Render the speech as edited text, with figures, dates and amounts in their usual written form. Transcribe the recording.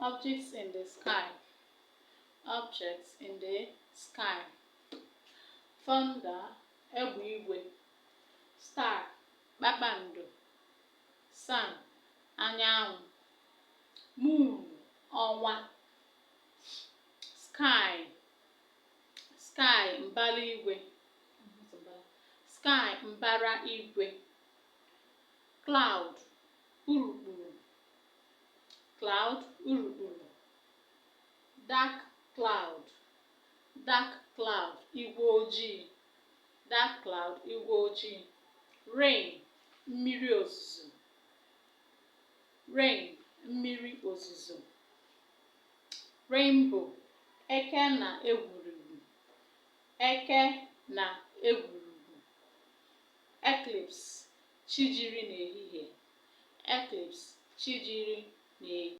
Objects in the sky. Objects in the sky. Thunder, egbe igwe. Star, kpakpando. Sun, anyanwụ. Moon, ọnwa. Sky, sky, mbara igwe. Sky, mbara igwe. Cloud, urukpuru. Cloud, urukpuru. Dark cloud, dark cloud, igwe ojii. Dark cloud, igwe ojii. Rain, mmiri ozuzo. Rain, mmiri ozuzo. Rainbow, eke na egwurugwu. Eke na egwurugwu. Eclipse, chi jiri n'ehihie. Eclipse, chi jiri n'ehihie.